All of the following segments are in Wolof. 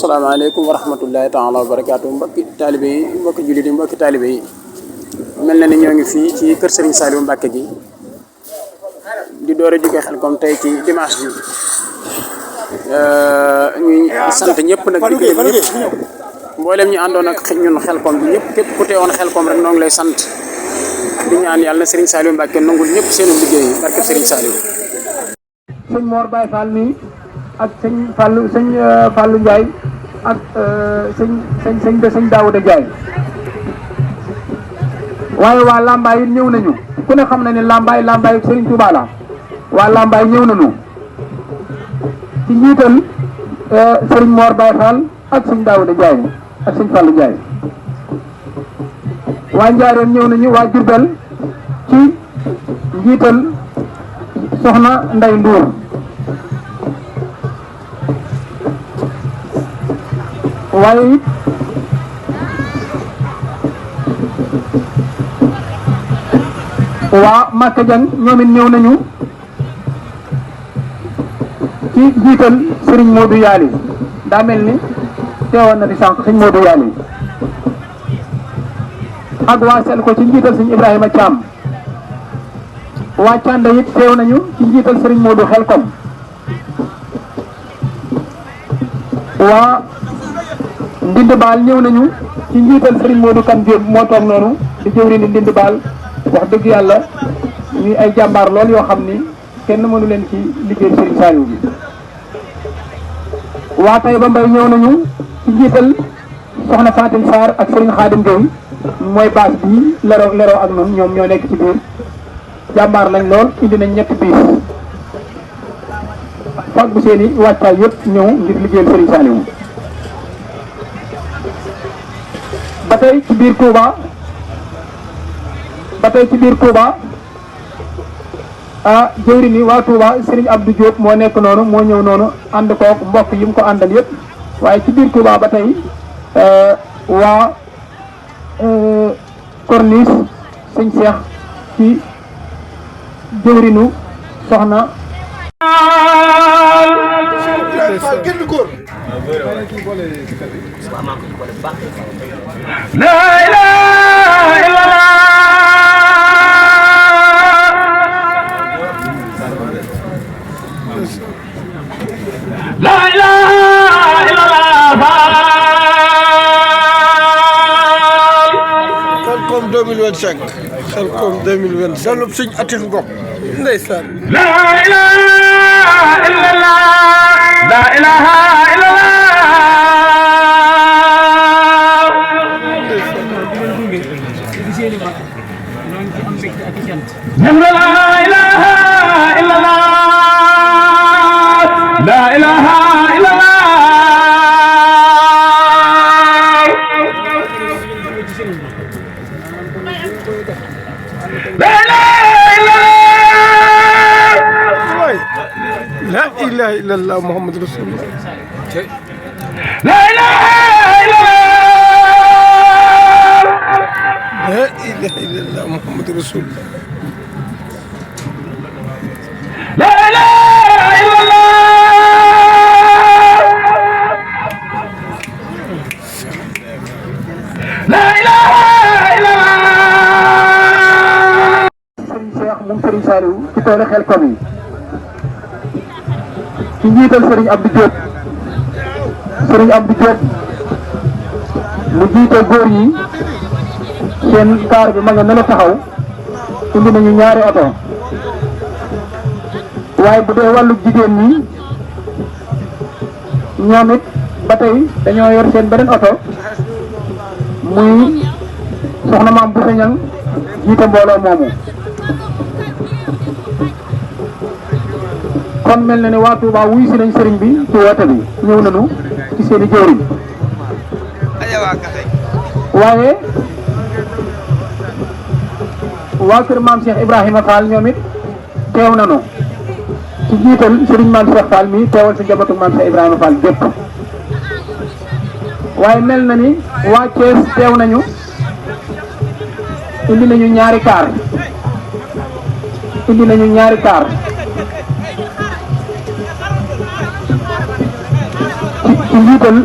asalaamaaleykum wa rahmatullahi taala wa barakaatu mbokki taalibe yi mbokki jullit yi mbokki taalibe yi mel na ni ñoo ngi fii ci kër Serigne Saliou Mbacke gi di door a jóge Xelkom tey ci dimanche bi ñuy sant ñëpp nag di gërëm ñëpp mboolem ñu àndoon ak ñun Xelkom bi ñëpp képp ku teewoon Xelkom rek noo ngi lay sant di ñaan yàlla na Serigne Saliou Mbacke nangul ñëpp seenu liggéey barke Serigne Saliou. sëñ Mor Baye Fall mi ak sëñ Fallou Ndiaye ak sëñ Daouda Ndiaye waaye waa Lambaye it ñëw nañu ku ne xam na ne Lambaye Serigne Touba la waa Lambaye ñëw nañu ci njiital Serigne Mor Baye Fall ak sëñ Daouda Ndiaye ak sëñ Fallou Ndiaye waa Ndiarène ñëw nañu waa Diourbel ci njiital Soxna Ndeye Ndour waaye it waa Maka Dieng ñoom it ñëw nañu ci jiital Serigne Modou Yaali daa mel ni teewoon na di sànq Serigne Modou Yaali ak waa sel ko ci njiital Serigne Ibrahima Thiam waa Canda it teew nañu ci njiital Serigne Modou Xelkom waa Ndindi Baal ñëw nañu ci njiital Serigne Modou Kane Diop moo toog noonu di jëwri ni Ndindi Baal wax dëgg yàlla ñuy ay jàmbaar lool yoo xam ni kenn mënu leen ci liggéey Serigne Saliou bi waa Taïba Mbaye ñëw nañu ci njiital Soxna Fatim Sarr ak Serigne Khadim Gueye mooy baas bi lero ak noonu ñoom ñoo nekk ci biir jàmbaar lañ lool indi nañ ñetti biis fag bu seen i wàccaay yëpp ñëw ngir liggéeyal Serigne Saliou ba tey ci biir Touba jëwri ni waa Touba Serigne Abdou Diop moo nekk noonu moo ñëw noonu ànd kook mbokk yi mu ko àndal yëpp waaye ci biir Touba ba tey waa Corniche sëñ Cheikh ci jëwrinu soxna Xelkom 2025 Xelkom 2025 salub sëñ Atif Ngom ndeysaan la ilaha illallah la ilaha illallah la ilaha illallah la ilaha illallah Muhammad Rasulullah la ilaha illallah la ilaha illallah Muhammad Rasulullah la ilaha illallah la ilaha illallah Serigne Cheikh moom Serigne Saliou ci toolu Xelkom yi ci njiital Serigne Abdou Diop mu jiite góor yi seen kaar bi ma nga ne la taxaw indi nañu ñaari oto waaye bu dee wàllu jigéen ñi ñoom it ba tey dañoo yor seen beneen oto muy soxna maam bu sañang jiite mbooloo moomu kon mel na ne waa Touba wuy si nañ sëriñ bi ci woote bi ñëw nañu ci seen i jëwriñ waaye waa kër maam Cheikh Ibrahima Fall ñoom it teew nañu ci jiital sëriñ maam Cheikh Fall mi teewal si njabootu maam Cheikh Ibrahima Fall bépp waaye mel na ni waa Thiès teew nañu indi nañu ñaari kaar ci njiital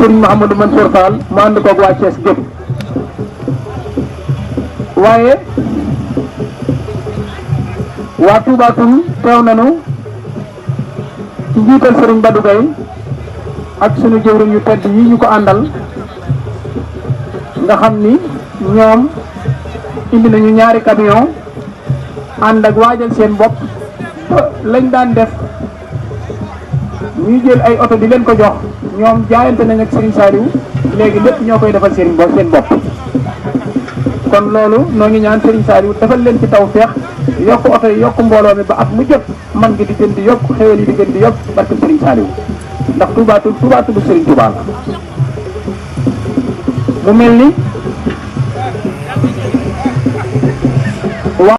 Serigne Mouhamadou Mansour Fall mu ànd koog waa Thiès gépp waaye waa Touba Toul teew nañu ci njiital Serigne Badou Gueye ak sunu jëwriñ yu tedd yi ñu ko àndal nga xam ni ñoom indi nañu ñaari camion ànd ak waajal seen bopp ba lañ daan def ñuy jël ay oto di leen ko jox ñoom jaayante nañ ak Serigne Saliou léegi lépp ñoo koy defal seen bopp kon loolu noo ngi ñaan Serigne Saliou defal leen ci taw feex yokk oto yi yokk mbooloo mi ba at mu jot man gi di gën di yokk xéwal yi di gën di yokk barke Serigne Saliou ndax Touba tudd Serigne Touba la mu mel ni